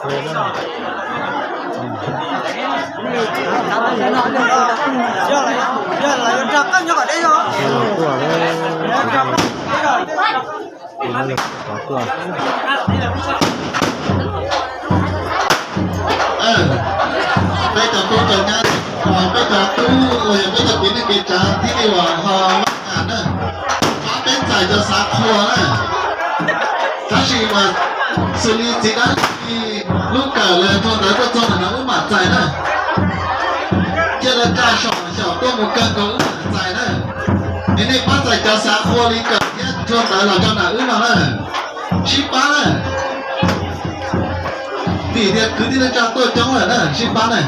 Peb cov tub cov nyab, peb cov tub uas yog peb cov kev neej kev tsav thiab li uas ho na, pab peb txais cov xav qhua na. Tab sis mas xws li txiv dab laug lub kawm los rau ntawd tuaj txog ntawm no wb mam txais na. Cia lawv tsa saum xyaum tuaj mus kawg nkaus wb mam txais na. Es nej pab txais cov xav qhua li kawm thiab rau ntawd los rau nram wb no na. Sib pab na. Vim tias kwv tij neej tsa tuaj coob lawm na, sib pab na.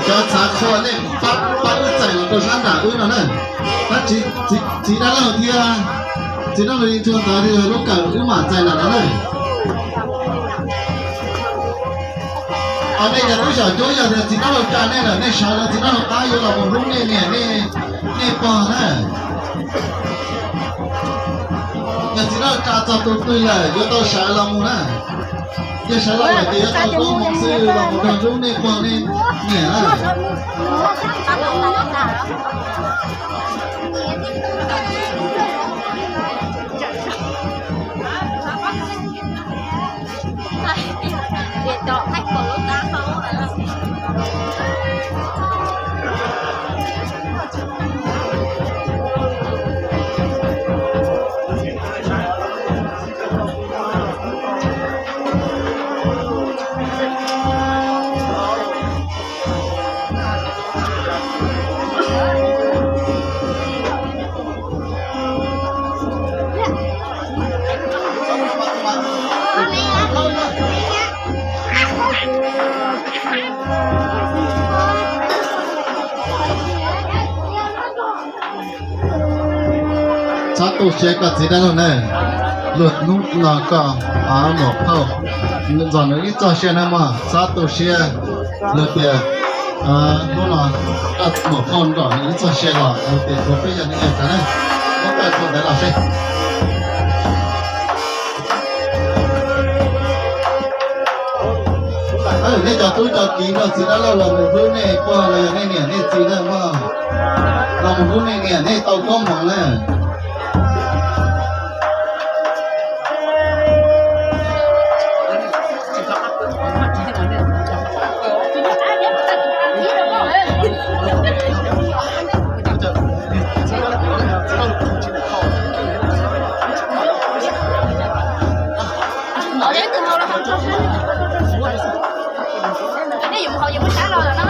Cov xav qhua nej pab wb txais los rau sab nram wb no na. Tab txiv dab laug thiab txiv dab laug li rau ntawd li lub kawm wb mam txais lawm no na. Os, nej cov tub xyaum cuab, yog tias txiv dab laug tsa nej lawm, nej sawv los txiv dab laug qab yuav los mus hlub nej niam nej pog na. Yog txiv dab laug tsa txog tus twg lawm yuav tau sawv los mus na. Yog sawv los lawm ces yuav tau koob hmoov xwb los mus nrog hlub nej pog nej niam na. Txhob tu siab koj txiv dab laug na. Luag hnub no koj muam phauj ntxom nws ib txoj sia na mog, txhob tu siab. Luag tias hnub no koj muam phauj nrog nws ib txoj sia los luag tias tsuas peb yog neeg ua cas na. Muab koj txuas ntawd los seb. Nej cov tub cov kiv nrog txiv dab laug los mus hlub nej pog los yog nej niam nej txiv na mog. Los mus hlub nej niam nej tau koob hmoov na. Nej yuav mus haus, yuav muab sab los lawm no.